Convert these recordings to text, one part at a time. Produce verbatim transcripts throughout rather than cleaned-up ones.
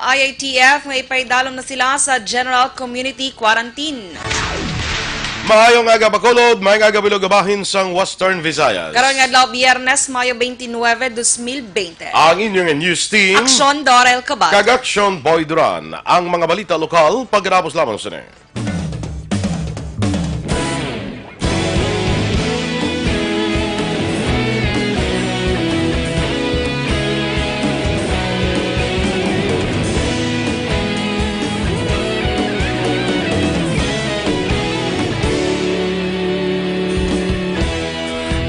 I A T F nga ipaidalom na sila sa General Community Quarantine. Maayong aga, Bacolod. Maayong aga, Bilog, bahin sang Western Visayas. Karon nga adlaw, Biyernes, Mayo twenty-nine, twenty twenty. Ang inyong news team, Aksyon Dorel Cabal kag Aksyon Boy Duran. Ang mga balita lokal pagkatapos lamang sini.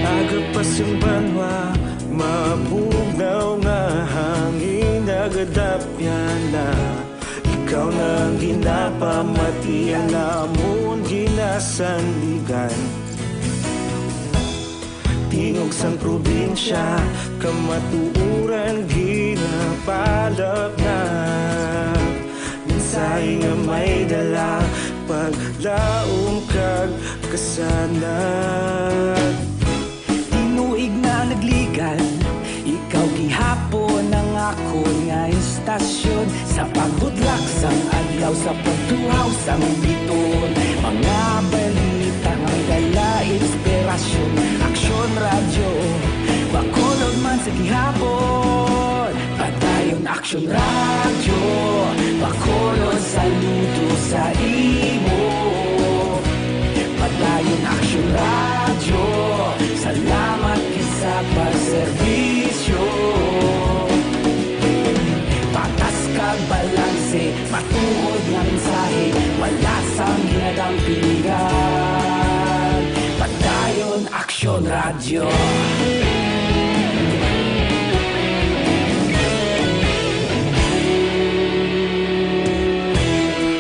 Aga pa sang banwa, mabugnaw nga hangin nagadapyan na. Ikaw na ang ginapamati, ang amon ginasandigan. Tingog sang probinsya, kamatuoran ginapalapnag. Mensahe nga may dala, paglaom kag kasanag. Tinuig na nagligan, ikaw gihapon ang akon nga istasyon. Sa pagbutlak sang adlaw, sa pagtuhaw sang biton, mga balita nga may dala inspirasyon. Aksyon Radyo, Bacolod man sa gihapon. Padayon Aksyon Radyo, Bacolod, saludo sa imo. Padayon Aksyon Radyo, salamat gid sa pagserbisyo. Patas kag balanse, matuod nga mensahe, wala sang ginadampigan. Padayon Aksyon Radyo.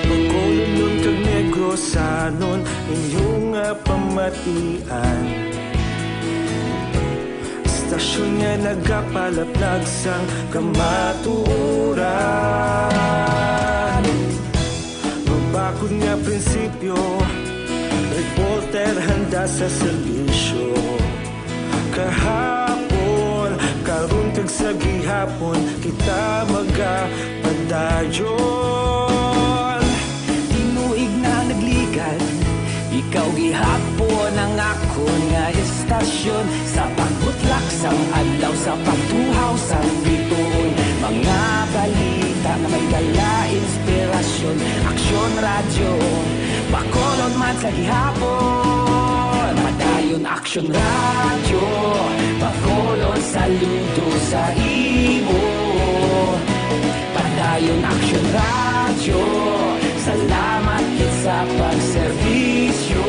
Bacolodnon kag Negrosanon, inyo nga pamatian. Istasyon nga nagapalaplag sang kamatuoran. Mabakod nga prinsipyo, reporter handa sa serbisyo. Kahapon, karon kag sa gihapon, kita magapadayon. Tinuig na nagligan, ikaw gihapon ang akon nga istasyon. Sa pagbutlak sang adlaw, sa pagtuhaw sang bituon, mga balita nga may dala inspirasyon. Aksyon Radyo, Bacolod man sa gihapon. Padayon Aksyon Radyo, Bacolod, saludo sa imo. Padayon Aksyon Radyo, salamat gid sa pagserbisyo.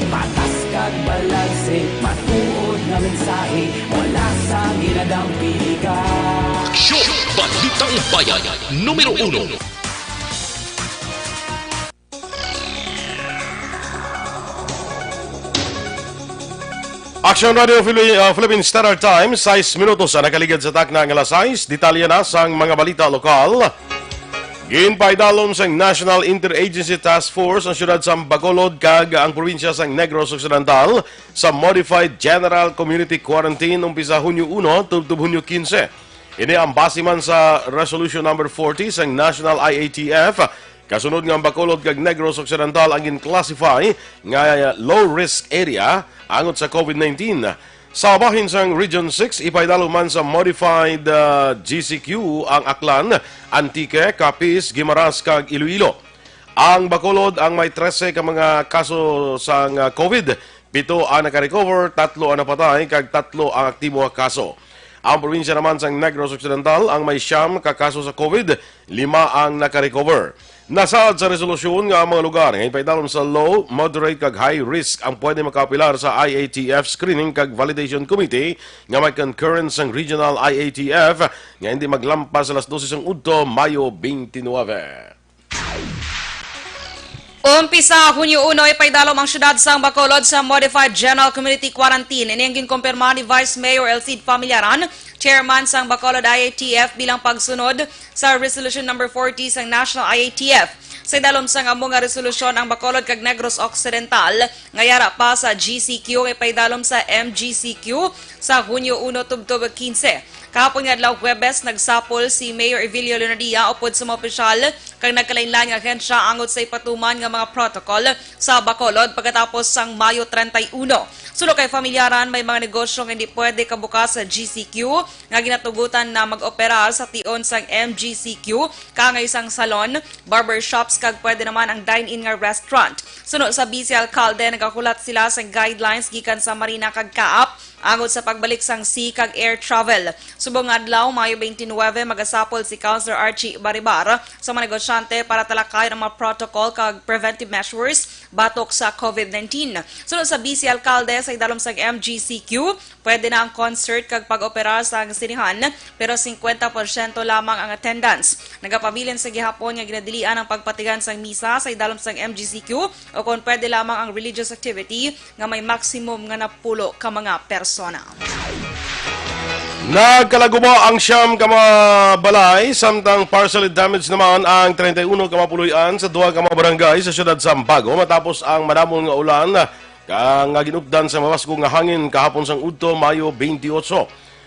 Patas kag balanse, matuod nga mensahe, wala sang ginadampigan. Aksyon! Balitang Bayan, numero uno. Aksyon Radio Philippi-, uh, Philippine Standard Time, sais minutos ang nakaligad sa takna nga alas sais. Detalye na sang mga balita lokal. Ginpaidalom sang National Interagency Task Force ang siyudad sang Bacolod kag ang probinsya sang Negros Occidental sa Modified General Community Quarantine umpisa Hunyo uno tubtob Hunyo quince. Ini ang base man sa Resolution Number forty sang National I A T F. Kasunod nga ang Bacolod kag Negros Occidental ang gin-classify nga low-risk area angot sa COVID nineteen. Sa bahin sang Region six, ipaidalom man sa modified, ah, G C Q ang Aklan, Antique, Capiz, Guimaras, kag Iloilo. Ang Bacolod ang may trese ka mga kaso sang, ah, COVID. Pito ang naka-recover, tatlo ang napatay, kag tatlo ang aktibo nga kaso. Ang probinsya naman sang Negros Occidental ang may siyam ka kaso sa COVID, lima ang naka-recover. Nasaad sa resolusyon nga ang mga lugar nga ipaidalom sa low, moderate, kag high risk ang pwede makaapilar sa I A T F screening kag validation committee nga may concurrence sang Regional I A T F nga hindi maglampas sa alas dose sang udto, Mayo twenty-nine. Umpisa Hunyo uno, ipaidalom ang siyudad sang Bacolod sa Modified General Community Quarantine. Ini ang ginkumpirma ni Vice Mayor Elcid Familiaran, chairman sang Bacolod I A T F, bilang pagsunod sa Resolution Number forty sang National I A T F. Sa idalom sang amo nga resolusyon ang Bacolod kag Negros Occidental, nga yara pa sa G C Q, nga ipaidalom sa M G C Q sa Hunyo uno tubtob quince. Kahapon nga adlaw, Huwebes, nagsapol si Mayor Evilio Leonardia upod sa mga opisyal kag nagkalainlain nga ahensya angot sa ipatuman nga mga protocol sa Bacolod pagkatapos sang Mayo treinta y uno. Suno kay familyaran, may mga negosyo nga hindi pwede kabukas sa G C Q nga ginatugutan na mag-operar sa tion sang M G C Q, kaangay sang salon, barbershops, kag pwede naman ang dine-in nga restaurant. Suno sa vice alkalde, nagahulat sila sa guidelines gikan sa Marina kag Kaap angot sa pagbalik sang sea kag air travel. Subong nga adlaw, Mayo twenty-nine, magasapol si Councilor Archie Baribar sa mga negosyante para talakayon ang mga protocol kag preventive measures batok sa COVID nineteen. Suno sa vice alkalde, sa idalom sang M G C Q, pwede na ang concert kag pag-opera sa sinihan, pero singkwenta porsyento lamang ang attendance. Nagapabilin sa gihapon nga ginadilian ang pagpatigan sang misa sa idalom sang M G C Q o kon pwede lamang ang religious activity nga may maximum nga napulo ka mga persona. Nagkalagubo ang siyam ka mga balay, samtang partially damaged naman ang treinta y uno ka mga puloy-an sa duha ka mga barangay sa siyudad sa Ambago matapos ang madamo nga ulan ka nga ginupdan sa mabaskog nga hangin kahapon sang udto, Mayo twenty-eight.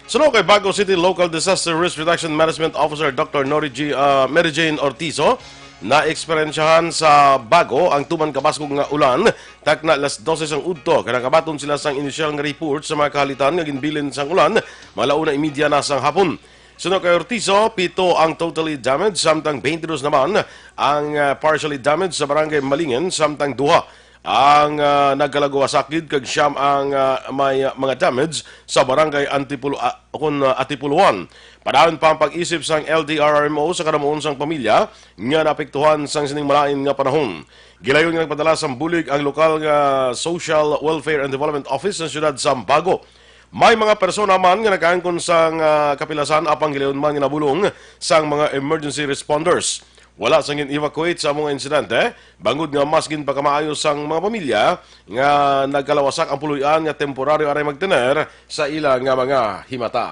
Suno kay Bago City Local Disaster Risk Reduction Management Officer Doctor Nori G, ah, Mary Jane Ortizo, naeksperyensyahan sa Bago ang tuman ka baskog nga ulan, takna alas dose sang udto, kay nakabaton sila sang inisyal nga report sa mga kahalitan nga ginbilin sang ulan, mga la una y media na sang hapon. Suno kay Ortizo, pito ang totally damaged, samtang twenty-two naman ang, ah, partially damaged sa Barangay Malingen, samtang duha ang, ah, nagkalaguwasakid kag siyam ang, ah, may, ah, mga damage sa Barangay Antipolo, ah, kun, ah, Antipolo one. Padaan pa ang pag-isip sang L T R R M O sa kadamuon sang pamilya nga naapektuhan sang sining malain nga panahon. Gilayon nga nagpadala sang bulig ang lokal nga Social Welfare and Development Office sa siyudad sa Ambago. May mga persona man nga nakaangkon sang, ah, kapilasan apang gilayon man nga nabulong sang mga emergency responders. Wala sang gin-evacuate sa amo nga insidente, bangod nga mas ginpakamaayo sang mga pamilya nga nagkalawasak ang puloy-an nga temporaryo aray magtener sa ila nga mga himata.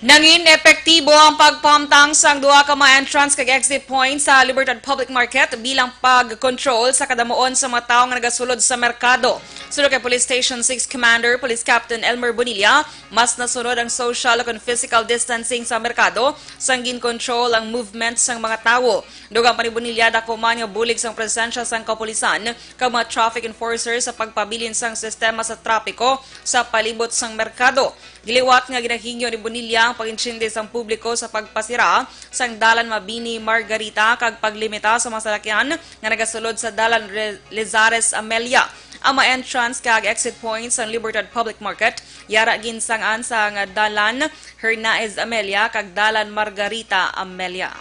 Nangin epektibo ang pagpamtang sang duha ka mga entrance kag exit point sa Libertad Public Market bilang pag-control sa kadamuon sa mga tawo nga nagasulod sa merkado. Suno kay Police Station six Commander Police Captain Elmer Bonilla, mas nasunod ang social ug physical distancing sa merkado sang gin-control ang movement sang mga tawo. Dugang pa ni Bonilla, dako man nga bulig sang presensya sang kapulisan kag mga traffic enforcers sa pagpabilin sang sistema sa trapiko sa palibot sang merkado. Giliwat nga ginahingyo ni Bonilla ang pag-intsindi sang publiko sa pagpasira sang Dalan Mabini Margarita kag paglimita sa mga salakyan nga nagasulod sa Dalan Re-, Lizares Amelia. Ang mga entrance kag exit points sang Libertad Public Market yara ginsang-an sang Dalan Hernaez Amelia kag Dalan Margarita Amelia.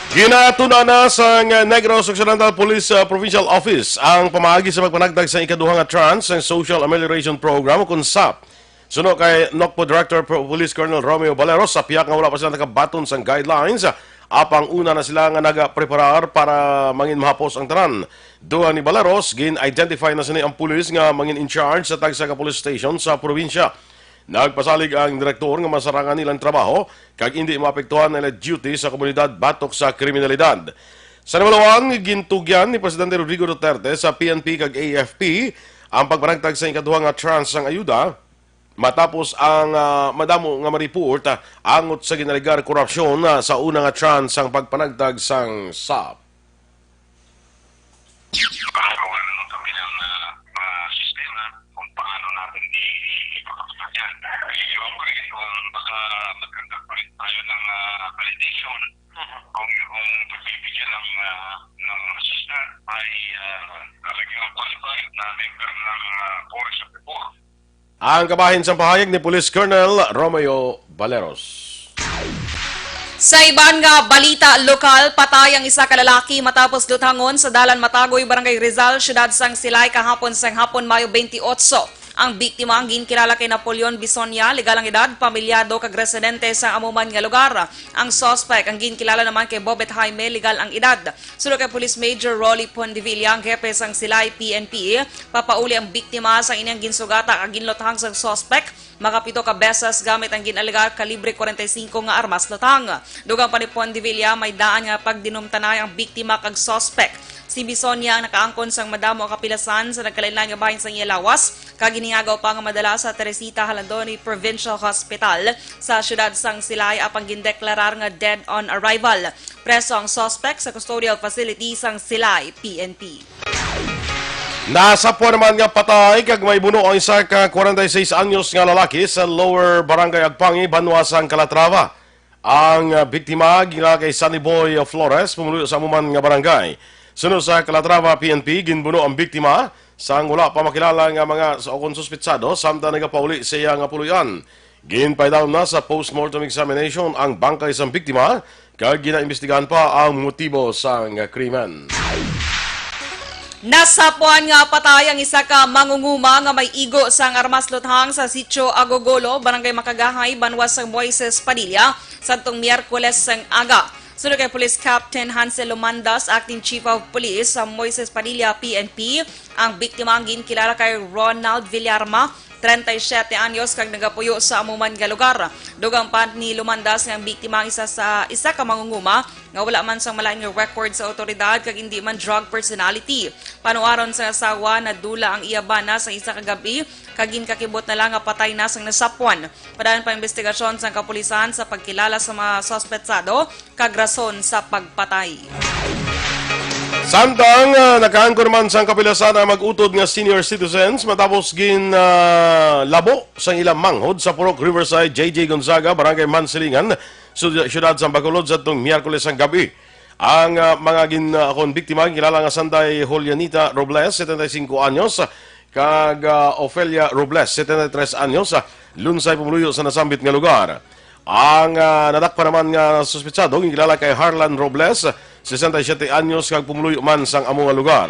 Ginatun-an na sang Negros Occidental Police, uh, Provincial Office ang pamaagi sa pagpanagtag sa ikaduha nga tranche sang Social Amelioration Program, kun sap. Suno kay NOCPO Director Pro-, Police Colonel Romeo Baleros, sa piyak nga wala pa sila nakabaton sang guidelines, apang una na sila nga nagapreparar para mangin mahapos ang tanan. Dugang ni Baleros, gin-identify na sini ang pulis nga mangin in charge sa tagsa ka police station sa probinsya. Nagpasalig ang direktor nga masarangan nilang trabaho kag indi maapektuhan ang ila duty sa komunidad batok sa kriminalidad. Sa nabaluan, gintugyan ni Presidente Rodrigo Duterte sa P N P kag A F P ang pagpanagtag sa ikaduha nga tranche sang ayuda matapos ang, ah, madamo nga ma-report, ah, angot sa ginalegar korupsyon, ah, sa una nga tranche sang pagpanagtag sang sap. Gumagawa naman kami ng, ah, ah, sistema kung paano natin i-, i-, ipapakita yan. Ewan ko eh, kung baka mag-conduct ulit tayo ng, ah, validation. Mhm. Kung, kung pagbibigyan ng, ah, ng assistant ay, ah, talagang qualified na member ng, ah, force of the poor. Ang kabahin sang pahayag ni Police Colonel Romeo Valeros. Sa iban nga balita lokal, patay ang isa ka lalaki matapos lutangon sa Dalan Matagoy, Barangay Rizal, siyudad sang Silay, kahapon sang hapon, Mayo twenty-eight. Ang biktima ang ginkilala kay Napoleon Bisonia, legal ang edad, pamilyado kag residente sa amo man nga lugar. Ang suspect ang ginkilala naman kay Bobet Jaime, legal ang edad. Suno kay Police Major Rolly Pondevilla, ang hepe sang Silay P N P, papauli ang biktima sa ining ginsugata kag ginluthang sang suspek makapito ka beses gamit ang gin-alegar kalibre forty-five nga armas luthang. Dugang pa ni Pondevilla, may daan nga pagdinumtanay ang biktima kag suspek. Si Bisonia ang nakaangkon sang madamo nga kapilasan sa nagkalainlain nga bahin sang iya lawas, kag Agaw pa nga madala sa Teresita Jalandoni Provincial Hospital sa siyudad sang Silay, apang gindeklarar nga dead on arrival. Preso ang suspect sa custodial facility sang Silay P N P. Nasapwan naman nga patay kag may buno ang isa ka forty-six anyos nga lalaki sa Lower Barangay Agpangi, banwa sang Calatrava. Ang, ah, biktima ginakilala kay Sunny Boy Flores, pumuluyo sa amo man nga barangay. Suno sa Calatrava P N P, ginbuno ang biktima sang wala pa makilala nga mga sa ukon suspetsado, samtang nagapauli sa iya nga puloy-an. Ginpaidalom na sa postmortem examination ang bangkay sang biktima, kag ginaimbestigahan pa ang motibo sang krimen. Nasapwan nga patay ang isa ka mangunguma nga may igo sang armas luthang sa Sitio Agogolo, Barangay Makagahay, banwa sang Moises Padilla, sadtong Miyerkules sang aga. Suno kay Police Captain Hansel Lumandas, Acting Chief of Police sa Moises Padilla P N P, ang biktima ang ginkilala kay Ronald Villarma, treinta y siete anyos, kag nagapuyo sa amo man nga lugar. Dugang pa ni Lumandas nga ang biktima ang isa sa, isa ka mangunguma nga wala man sang malain nga record sa awtoridad kag indi man drug personality. Panuaron sa asawa, nadula ang iya bana sa isa ka gab-i kag ginkakibot na lang nga patay na sang nasapwan. Padayon pa ang investigasyon sang kapulisan sa pagkilala sa mga suspetsado kag rason sa pagpatay. Samtang, ah, nakaangkon naman sang kapilasan ang mag-utod nga senior citizens matapos gin, ah, labo sang ilang manghod sa Purok Riverside, J J Gonzaga, Barangay Mansilingan, su-, siyudad sang Bacolod, sadtong Miyerkules sang gab-i. Ang, ah, mga gin-, ah, akon biktima, kilala nga sanday Julianita Robles, setenta y cinco anyos, kag, ah, Ofelia Robles, setenta y tres anyos, ah, lunsay pumuluyo sa nasambit nga lugar. Ang, ah, nadakpan naman nga suspetsado ginkilala kay Harlan Robles, sesenta y siete anyos, kag pumuluyo man sang amo nga lugar.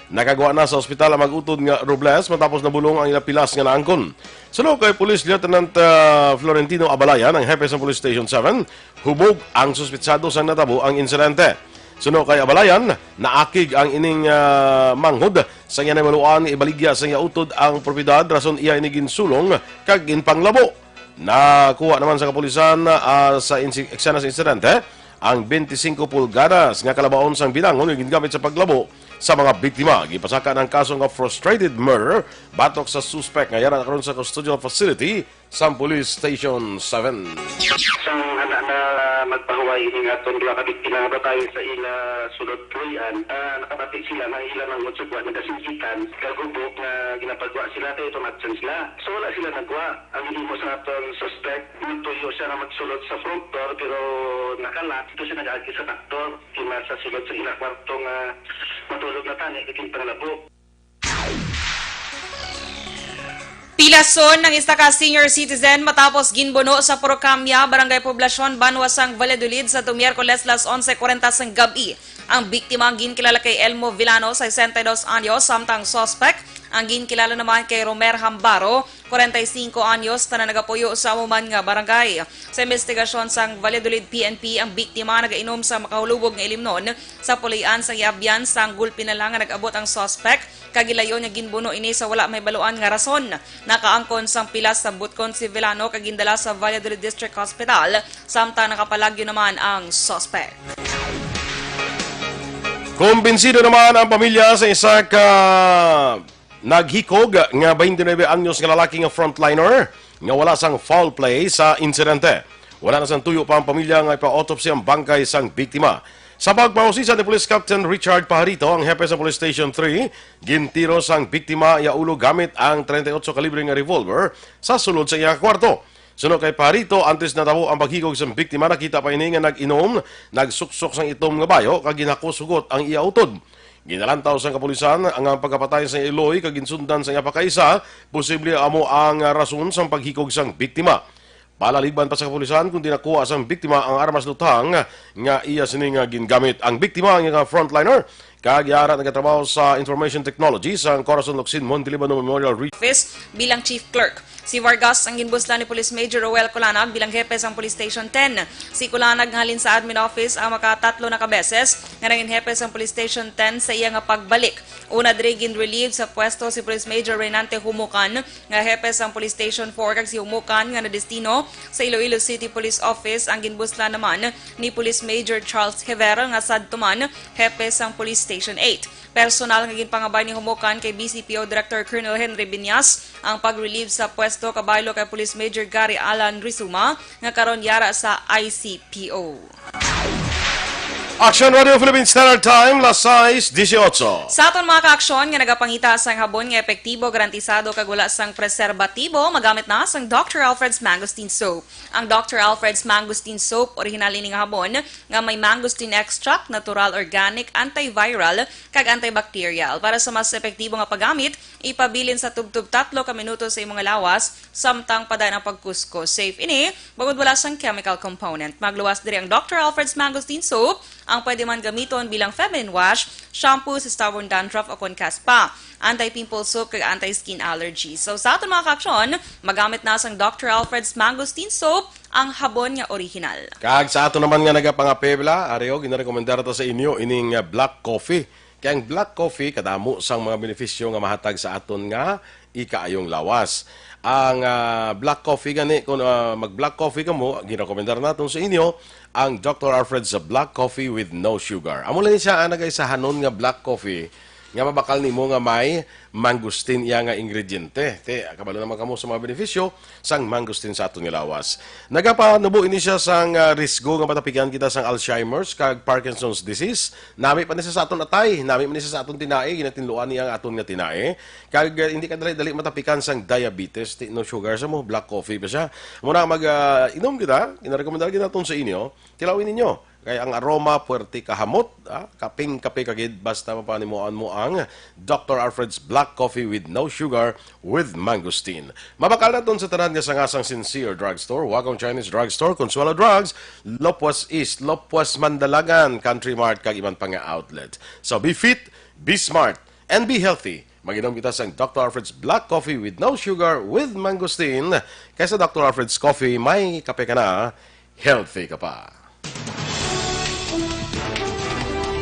Nakagwa na sa ospital ang mag-utod nga Robles matapos nabulong ang ila pilas nga naangkon. Suno kay Police Lieutenant, ah, Florentino Abalayan, ang hepe sa Police Station seven, hubog ang suspetsado sang natabo ang insidente. Suno kay Abalayan, naakig ang ining, ah, manghod sa iya nahibaluan nga ibaligya sa iya utod ang propiedad, rason iya ini ginsulong kag ginpanglabo. Nakuha naman sa kapulisan, ah, sa insi-, eksena sa insidente ang twenty-five pulgadas nga kalabaon sang binangon nga gingamit sa paglabo sa mga biktima. Gipasaka ang kaso nga frustrated murder batok sa suspek nga yara na karon sa custodial facility sang Police Station seven. Sang ana na magpahuway ini nga atong duha ka biktima nga babayi sa ila sulod puloy-an, ah, nakabati sila nga ila manghod sa gwa nagasinggitan kag hubog nga ginapagwa sila kay tumatsan sila. So, wala sila nagwa. Ang gihimo sa aton suspect, nagtuyo siya nga magsulod sa front door, pero nakalat. Dito siya nag-agi sa back door. Kina sa sulod sa ila kwarto nga matulog na tani, kag ginpanglabo. Pilason ang isa ka senior citizen matapos ginbuno sa Purok Kamya, Barangay Poblacion, banwa sang Valladolid, sadtong Miyerkules, las onse kuwarenta sang gab-i. Ang biktima ang ginkilala kay Elmo Villano, sesenta y dos anyos, samtang ang suspect ang ginkilala naman kay Romer Hambaro, kwarenta y singko anyos, tanan nagapuyo sa amo man nga barangay. Sa investigasyon sang Valladolid P N P, ang biktima nagainom sa makahulubog nga ilimnon sa puloy-an sang iya abyan, sang gulpi na lang nga nag-abot ang suspect kag gilayon nga ginbuno ini sa wala mahibaluan nga rason. Nakaangkon sang pilas sa butkon si Villano kag gindala sa Valladolid District Hospital, samtang nakapalagyo naman ang suspect. Kumbinsido naman ang pamilya sa isa ka naghikog nga twenty-nine anyos nga lalaki nga frontliner nga wala sang foul play sa insidente. Wala na sang tuyo pa ang pamilya nga ipa-autopsy ang bangkay sang biktima. Sa pagpahusisa ni Police Captain Richard Pajarito, ang hepe sa Police Station three, gintiro sang biktima iya ulo gamit ang treinta y ocho kalibre nga revolver sa sulod sa iya kwarto. Suno kay Pajarito, antes natabo ang paghikog sang biktima, nakita pa ini nga nag-inom, nagsuksok sang itom nga bayo, kag ginhakos hugot ang iya utod. Ginalantaw sang kapulisan ang pagkapatay sang iloy kag ginsundan sang iya pakaisa, posible amo ang rason sang paghikog sang biktima. Palaligban pa sa kapulisan kon nakuha sang biktima ang armas luthang nga iya sini nga gingamit. Ang biktima nga frontliner kag yara nagatrabaho sa Information Technology sang Corazon Locsin Monte Libano Memorial Re- Office bilang Chief Clerk. Si Vargas ang ginbuslan ni Police Major Roel Colanag bilang hepe sang Police Station ten. Si Colanag nga halin sa Admin Office ang makatatlo na ka beses nga nangin hepe sang Police Station ten sa iya nga pagbalik. Una diri gin-relieve sa pwesto si Police Major Renante Humukan nga hepe sang Police Station four, kag si Humukan nga nadestino sa Iloilo City Police Office ang ginbuslan naman ni Police Major Charles Hever nga sadto man hepe sang Police Station eight. Personal nga ginpangabay ni Humukan kay B C P O Director Colonel Henry Binyas ang pag-relieve sa pwesto kabaylo kay Police Major Gary Alan Rizuma nga karon yara sa I C P O. Action Radio Philippine Standard Time, las sais dieciocho. Sa aton mga kaaksyon nga nagapangita sang habon nga epektibo, garantisado kag wala sang preserbatibo, magamit na sang Doctor Alfred's Mangosteen Soap. Ang Doctor Alfred's Mangosteen Soap, orihinal ini nga habon nga may mangosteen extract, natural, organic, antiviral, kag antibacterial. Para sa mas epektibo nga paggamit, ipabilin sa tubtob tatlo ka minuto sa imong lawas, samtang padayon ang pagkuskos. Safe ini, bangod wala sang chemical component. Magluwas diri ang Doctor Alfred's Mangosteen Soap, ang pwede man gamiton bilang feminine wash, shampoo sa stubborn dandruff o kon kaspa, anti-pimple soap kag anti-skin allergy. So, sa aton mga kaaksyon, magamit na sang Doctor Alfred's Mangosteen Soap, ang habon nga orihinal. Kag sa ato naman nga nagapangapela, ari, o, ginarekomendar ta sa inyo ining, ah, black coffee. Kay ang black coffee kadamo sang mga benepisyo nga mahatag sa aton nga ikaayong lawas. Ang, ah, black coffee gani, kung, ah, mag-black coffee kamo, ginarekomendar naton sa inyo ang Doctor Alfred's Black Coffee with no sugar. Amo lang ni siya ang nagaisahanon nga black coffee nga mabakal nimo nga may mangosteen iya nga ingrediente. Te, kabalo naman kamo sa mga benepisyo sang mangosteen sa aton nga lawas. Nagapanubo ini siya sang, ah, risgo nga matapikan kita sang Alzheimer's kag Parkinson's disease. Nami pa ni siya sa aton atay, nami pa ni siya sa aton tinae, ginatinluan niya ang aton nga tinae. Kag, ah, hindi ka dali-dali matapikan sang diabetes, ti-, no sugar sa mo, black coffee pa siya. Muna mag, ah, inom kita, ginarekomendar gid naton sa inyo, tilawin ninyo. Kay ang aroma, puwerte kahamot, ah, kaping kape ka gid, basta mapanimoan mo ang Doctor Alfred's Black Coffee with no sugar with mangosteen. Mabakal naton sa tanan nga sanga sang Sincere Drugstore, Wacom Chinese Drugstore, Consuelo Drugs, Lopez East, Lopez Mandalagan, Country Mart, kag iban pa nga outlet. So be fit, be smart, and be healthy. Mag-inom kita sang Doctor Alfred's Black Coffee with no sugar with mangosteen. Kay sa Doctor Alfred's Coffee, may kape ka na, healthy ka pa.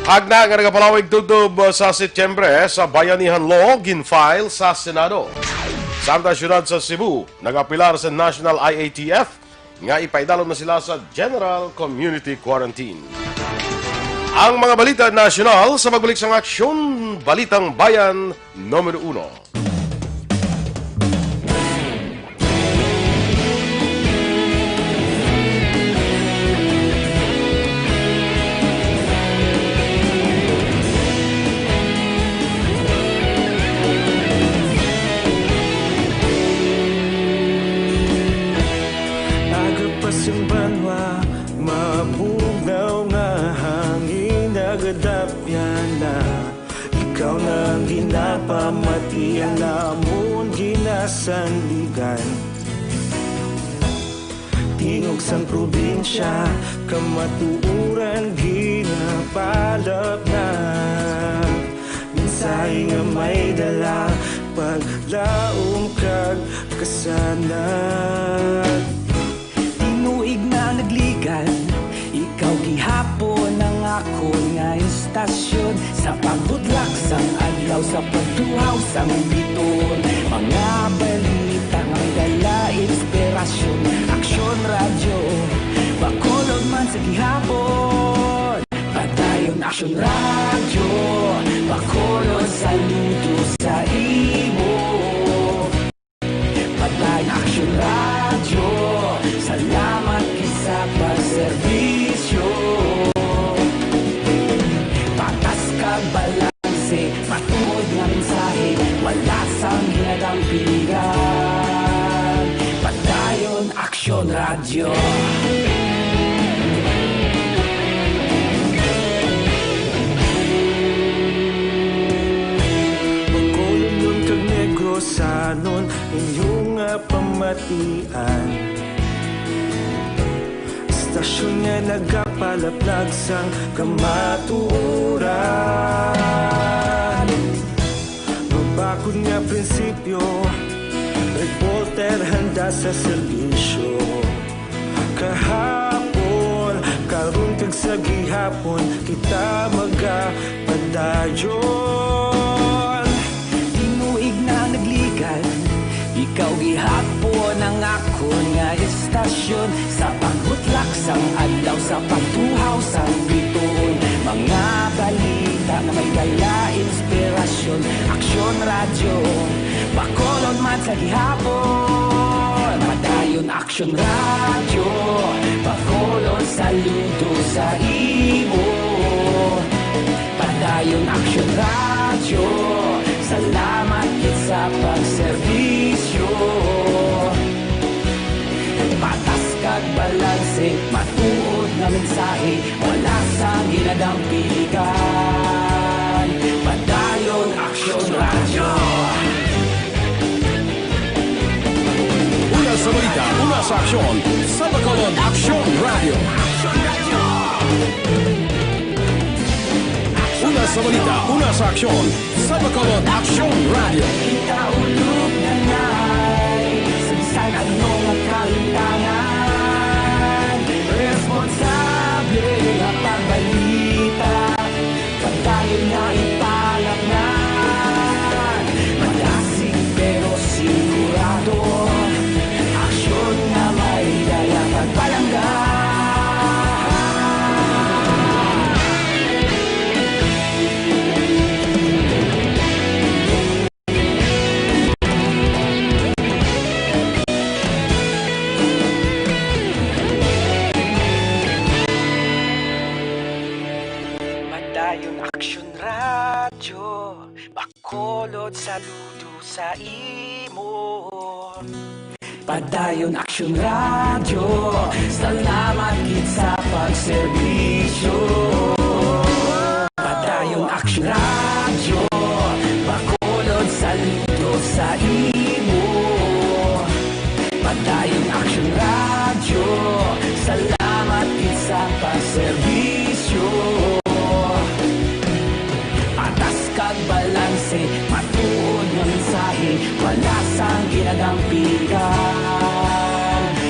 Hagna nga nagapalawig tubtob sa Setyembre sa Bayanihan Law gin-file sa Senado. Samtang siyudad sa Cebu, nagapilar sa National I A T F nga ipaidalom na sila sa General Community Quarantine. Ang mga balita nasyonal sa pagbalik sang Aksyon Balitang Bayan Numero Uno. Aga pa sing banwa, mabugnaw nga hangin nagadapyan na. Ikaw na ang ginapamati, ang amon ginasandigan. Tingog sang probinsya, kamatuoran ginapalapnag. Mensahe nga may dala, paglaom kag kasanag. Tinuig na nagligan, ikaw gihapon ang akon nga istasyon. Sa pagbutlak sang adlaw, sa pagtuhaw sang biton, mga balita nga may dala inspirasyon. Aksyon Radyo, Bacolod man sa gihapon. Padayon Aksyon Radyo, Bacolod, saludo sa imo. Padayon Aksyon Radyo, salamat gid sa pagserbisyo. Patas kag balanse, matuod nga mensahe, wala sang ginadampigan. Padayon Aksyon Radyo. Bacolod kag Negrosanon, inyo nga pamatian. Istasyon nga nagapalaplag sang kamatuoran. Mabakod nga prinsipyo, reporter handa sa serbisyo. Kahapon, karon kag sa gihapon, kita magapadayon. Tinuig na nagligan, ikaw gihapon ang akon nga istasyon. Sa pagbutlak sang adlaw, sa pagtuhaw sang bituon, mga balita nga may sa gihapon. Padayon Aksyon Radyo, Bacolod saludo sa imo. Padayon Aksyon Radyo, salamat gid sa pagserbisyo. Patas kag balanse, matuod nga mensahe, wala sang ginadampigan. Padayon Aksyon Radyo. Una sa balita, una sa aksyon, sa Bacolod Aksyon Radyo. Una sa balita, una sa aksyon, sa Bacolod Aksyon Radyo. Kita ulog na ngay, sa bisan ano nga kalintangan, responsable nga pagbalita, padayon nga ipalaknag. Madasig pero sigurado, aksyon nga may dala pagpalangga. Padayon Aksyon Radyo, Bacolod saludo sa imo. Padayon Aksyon Radyo, salamat gid sa pagserbisyo. Padayon Aksyon Radyo, Bacolod saludo sa imo. Padayon Aksyon Radyo, salamat gid sa pagserbisyo. Patas kag balanse, matuod nga mensahe, wala sang ginadampigan.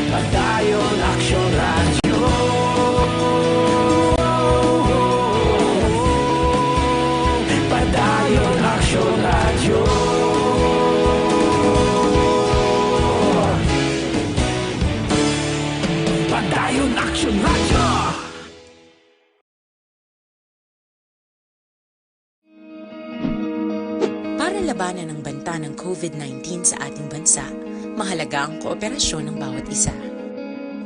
Padayon Aksyon Radyo. Padayon Aksyon Radyo. Padayon Aksyon Radyo. Para labanan ang banta ng COVID nineteen sa ating bansa, mahalaga ang kooperasyon ng bawat isa.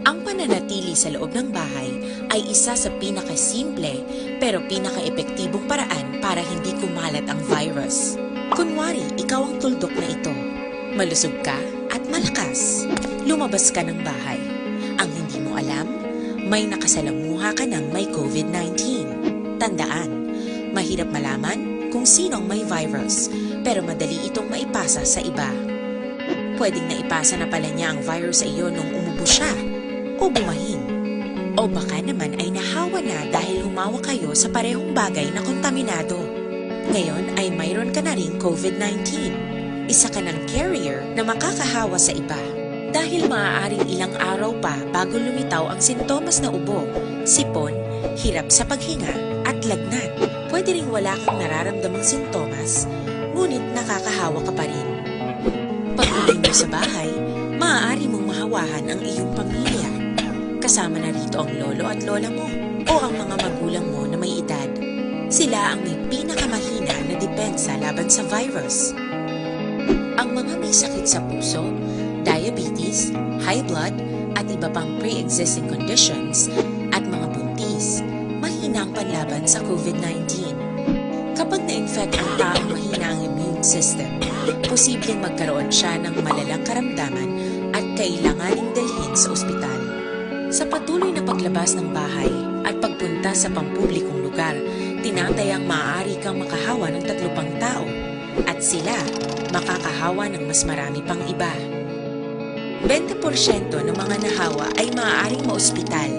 Ang pananatili sa loob ng bahay ay isa sa pinakasimple pero pinakaepektibong paraan para hindi kumalat ang virus. Kunwari, ikaw ang tuldok na ito. Malusog ka at malakas. Lumabas ka ng bahay. Ang hindi mo alam, may nakasalamuha ka ng may COVID nineteen. Tandaan, mahirap malaman kung sino ang may virus, pero madali itong maipasa sa iba. Pwedeng naipasa na pala niya ang virus sa iyo nung umubo siya, o bumahin. O baka naman ay nahawa na dahil humawak kayo sa parehong bagay na kontaminado. Ngayon ay mayroon ka na ring COVID nineteen. Isa ka ng carrier na makakahawa sa iba. Dahil maaaring ilang araw pa bago lumitaw ang sintomas na ubo, sipon, hirap sa paghinga, at lagnat. Pwede ring wala kang nararamdamang sintomas, ngunit nakakahawa ka pa rin. Pag-uwi mo sa bahay, maaari mong mahawahan ang iyong pamilya. Kasama na rito ang lolo at lola mo o ang mga magulang mo na may edad. Sila ang may pinakamahina na depensa laban sa virus. Ang mga may sakit sa puso, diabetes, high blood, at iba pang pre-existing conditions, at mga buntis, mahina ang panlaban sa COVID nineteen. Kapag na-infect ang taong mahina ang immune system, posibleng magkaroon siya ng malalang karamdaman at kailanganing dalhin sa ospital. Sa patuloy na paglabas ng bahay at pagpunta sa pampublikong lugar, tinatayang maaari kang makahawa ng tatlo pang tao, at sila makakahawa ng mas marami pang iba. Bente porsyento ng mga nahawa ay maaaring maospital,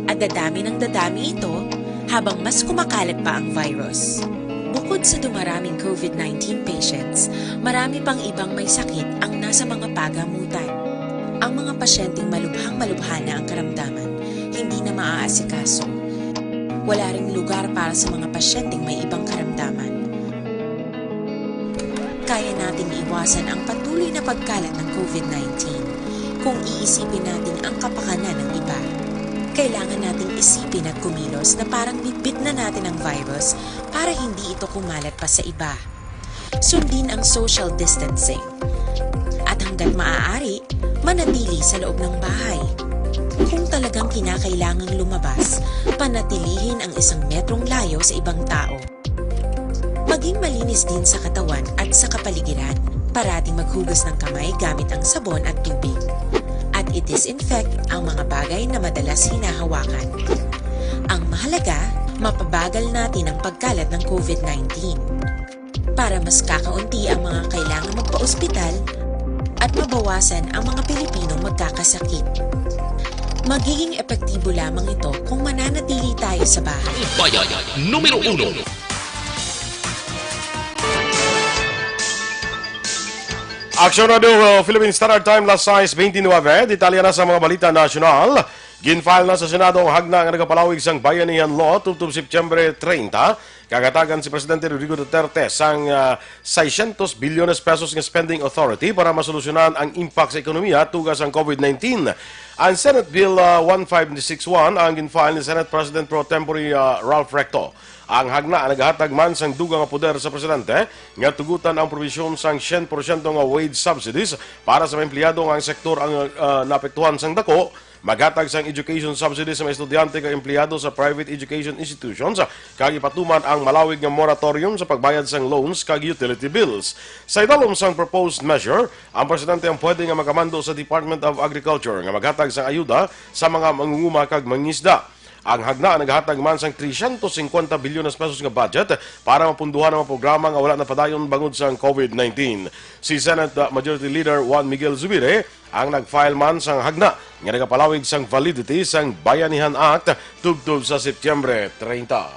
at dadami ng dadami ito habang mas kumakalat pa ang virus. Bukod sa dumaraming COVID nineteen patients, marami pang ibang may sakit ang nasa mga pagamutan. Ang mga pasyenteng malubhang-malubha na ang karamdaman, hindi na maaasikaso. Wala ring lugar para sa mga pasyenteng may ibang karamdaman. Kaya nating iwasan ang patuloy na pagkalat ng COVID nineteen kung iisipin natin ang kapakanan ng iba. Kailangan nating isipin at kumilos na parang bitbit na natin ang virus para hindi ito kumalat pa sa iba. Sundin ang social distancing at Hanggat maaari, manatili sa loob ng bahay. Kung talagang kinakailangang lumabas, panatilihin ang isang metrong layo sa ibang tao. Maging malinis din sa katawan at sa kapaligiran. Parating maghugas ng kamay gamit ang sabon at tubig. At i-disinfect ang mga bagay na madalas hinahawakan. Ang mahalaga, mapabagal natin ang pagkalat ng COVID nineteen. Para mas kakaunti ang mga kailangan magpa-ospital at mabawasan ang mga Pilipinong magkakasakit. Magiging epektibo lamang ito kung mananatili tayo sa bahay. Bayan numero uno. Aksyon Radio, uh, Philippine Standard Time, alas sais bentynebe. Detalye na sa mga balita nasyonal. Gin-file na sa Senado ang hagna nga nagapalawig sang Bayanihan Law tubtob September treinta, kag hatagan si Presidente Rodrigo Duterte sang, ah, seiscientos bilyones pesos nga spending authority para masolusyonan ang impact sa ekonomiya tuga sang COVID nineteen. Ang Senate Bill, ah, one five six one ang gin-file ni Senate President pro tempore, ah, Ralph Recto. Ang hagna nagahatag man sang dugang nga poder sa presidente nga tugutan ang probisyon sang syen porsyento nga wage subsidies para sa mga empleyado nga ang sektor ang, ah, naapektuhan sang dako, maghatag sang education subsidy sa mga estudyante kag empleyado sa private education institutions, kag ipatuman ang malawig nga moratorium sa pagbayad sang loans kag utility bills. Sa idalom sang proposed measure, ang presidente ang pwede nga makamando sa Department of Agriculture nga maghatag sang ayuda sa mga mangunguma kag mangingisda. Ang hagna nagahatag man sang trescientos cincuenta bilyones pesos nga budget para mapunduhan ang mga programa nga wala napadayon bangod sang COVID nineteen. Si Senate, uh, Majority Leader Juan Miguel Zubiri ang nag-file man sang hagna nga nagapalawig sang validity sang Bayanihan Act tubtob sa Septyembre treinta.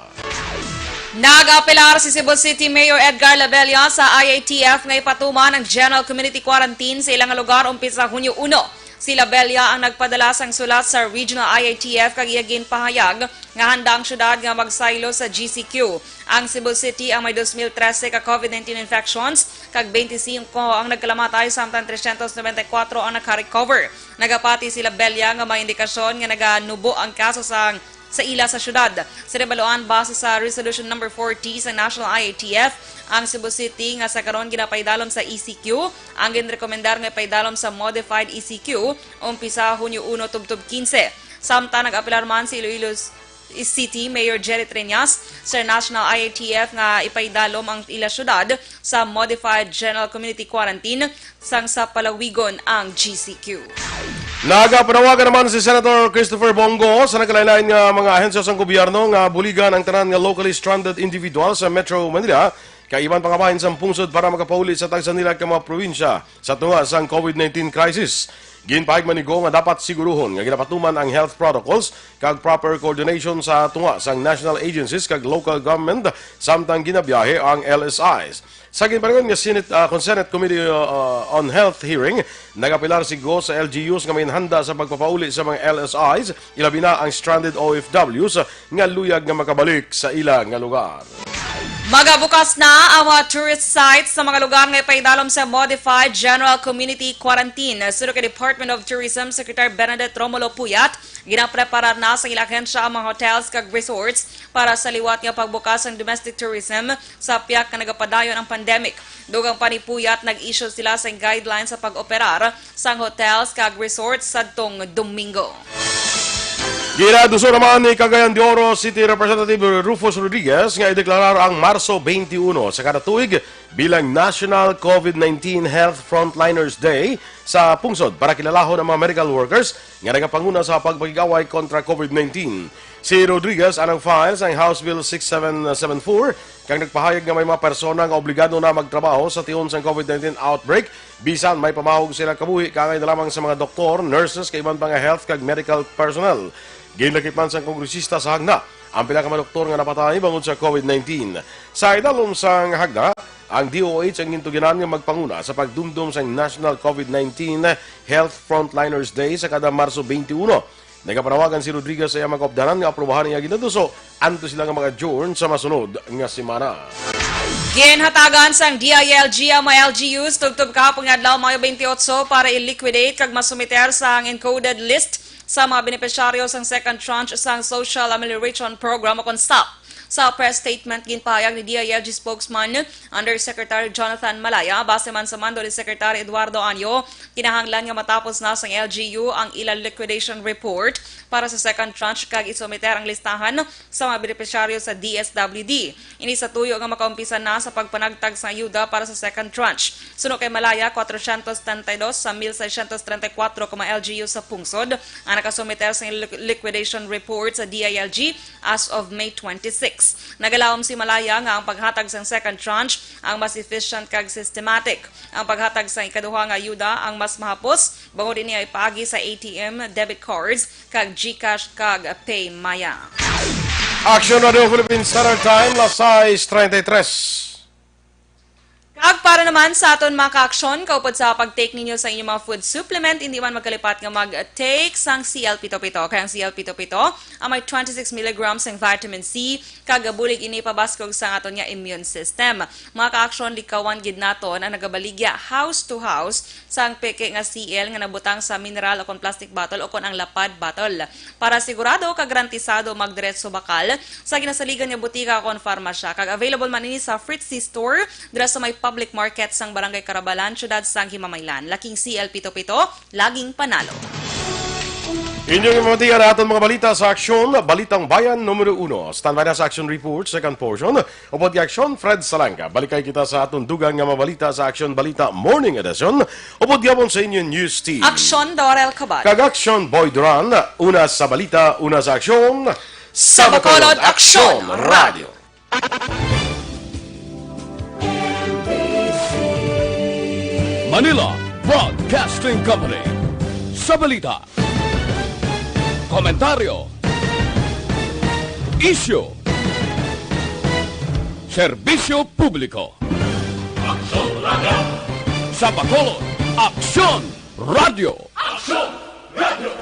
Nag-apelar si Cebu City Mayor Edgar Labella sa I A T F nga ipatuman ang general community quarantine sa ilang lugar umpisa Hunyo uno. Si Labella ang nagpadala sang sulat sa Regional I A T F kag iya ginpahayag nga handa ang syudad nga magsaylo sa G C Q. Ang Cebu City ang may dos mil trese ka COVID nineteen infections, kag twenty-five ang nagkalamatay, samtang trescientos noventa y cuatro ang nakarecover. Nagapati si Labella nga may indikasyon nga naganubo ang kaso sa, sa ila sa syudad. Sa nabaluan, base sa Resolution Number forty sa National I A T F, ang Cebu City nga sa karon ginapaidalom sa E C Q, ang ginrekomendar nga ipaidalom sa modified E C Q umpisa Hunyo uno tubtob kinse. Samtang nag-apelar man si Iloilo City Mayor Jerry Treñas sa National I A T F nga ipaidalom ang ila syudad sa Modified General Community Quarantine sang sa palawigon ang G C Q. Nagapanawagan naman si Senator Christopher Bong Go sa nagkalain-lain nga mga ahensya sang gobyerno nga buligan ang tanan nga locally stranded individuals sa Metro Manila kag iban pa nga bahin sang pungsod para makapauli sa tagsa nila ka mga probinsya sa tunga sang COVID nineteen crisis. Ginpahayag man ni Go nga dapat siguruhon nga ginapatuman ang health protocols kag proper coordination sa tunga sang national agencies kag local government samtang ginabiyahe ang L S Is. Sa ginpahigayon nga Senate, ah, kon Senate Committee, ah, on Health hearing, nagapilar si Go sa L G Us nga may handa sa pagpapauli sa mga L S Is, ilabi na ang stranded O F Ws nga luyag nga makabalik sa ila nga lugar. Magabukas na ang mga tourist sites sa mga lugar nga ipaidalom sa Modified General Community Quarantine. Suno kay Department of Tourism Secretary Bernadette Romulo Puyat, ginapreparar na sa ilang ahensya ang mga hotels kag resorts para sa liwat nga pagbukas sang domestic tourism sa pihak nga nagapadayon ang pandemic. Dugang pa ni Puyat, nag-issue sila sang guidelines sa pag-operar sang hotels kag resorts sadtong Domingo. Ginaduso naman ni Cagayan de Oro City Representative Rufus Rodriguez nga ideklarar ang Marso twenty-one sa kada tuig bilang National COVID nineteen Health Frontliners Day sa pungsod para kilalahon ang mga medical workers nga nagapanguna sa pagpakig-away kontra COVID nineteen. Si Rodriguez ang nag-file sang House Bill six seven seven four kag nagpahayag nga may mga persona nga obligado na magtrabaho sa tion sang COVID nineteen outbreak bisan may pamahog sila kabuhi, kaangay na lamang sa mga doktor, nurses, kag iban pa nga health kag medical personnel. Ginlakip man sang kongresista sa hagna ang pila ka mga doktor nga napatay bangod sa COVID nineteen. Sa idalom sang hagna, ang D O H ang gintuginan nga magpanguna sa pagdumdom sang National COVID nineteen Health Frontliners Day sa kada Marso twenty-one. Nagapanawagan si Rodriguez sa iyang mga kaupdanan nga aprubahan ang iyang ginaduso antes sila nga mag-adjourn sa masunod nga semana. Ginhatagan sang D I L G ang mga L G Us tubtob kahapon nga adlaw, Mayo twenty-eight, para i-liquidate kag masumiter sang encoded list sa mga benepisyaryo sang second tranche sang Social Amelioration Program o kon stop. Sa press statement, ginpahayag ni D I L G spokesman Undersecretary Jonathan Malaya, base man sa mando ni Secretary Eduardo Anyo, kinahanglan nga matapos na sang L G U ang ila liquidation report para sa second tranche kag isumiter ang listahan sa mga benepisyaryo sa D S W D. Ini sa tuyo nga makaumpisa na sa pagpanagtag sang ayuda para sa second tranche. Suno kay Malaya, kwatrocientos setenta y dos sa mil seiscientos treinta y cuatro ka mga L G U sa pungsod ang nakasumiter sa liqu-, liquidation report sa D I L G as of May twenty-six. Nagalawom si Malaya nga ang paghatag sang second tranche ang mas efficient kag systematic. Ang paghatag sang ikaduha nga ayuda ang mas mahapos, bangod ini ay paagi sa A T M, debit cards, kag GCash kag PayMaya. Action Radio Philippines Standard Time, las sais treinta y tres. Kag para naman sa aton mga ka-aksyon, kaupod sa pag-take ninyo sa inyong mga food supplement, hindi man magkalipat nga mag-take sang C L pito pito. Kay ang C L pito pito ang may twenty-six milligrams sang vitamin C, kag bulig ini pabaskog sa aton nga immune system. Mga ka-aksyon, likawan gid naton ang nagabaligya house to house sang peke nga C L nga nabutang sa mineral o kon plastic bottle o kon ang lapad bottle. Para sigurado kag garantisado, magdiretso bakal sa ginasaligan nga butika o kon farmasya, kag available man ini sa Fritz C Store, dira sa may public market sang Barangay Carabalan, Siyudad sang Himamaylan. Laking C L pito pito, laging panalo. Inyong ipamatian ang aton mga balita sa Aksyon, Balitang Bayan numero uno. Standby na sa Aksyon Report, second portion. Upod kay Aksyon, Fred Salanga. Balikay kita sa aton dugang nga mga balita sa Aksyon Balita Morning Edition. Upod gihapon sa inyo News Team. Aksyon, Dorel Cabal. Kag Aksyon, Boy Duran. Una sa balita, una sa aksyon. Sa Bacolod, Aksyon, Radyo. Manila Broadcasting Company. Sa balita, komentaryo, isyu, serbisyo publiko. Aksyon Radyo. Sa Bacolod, Aksyon Radyo. Aksyon Radyo.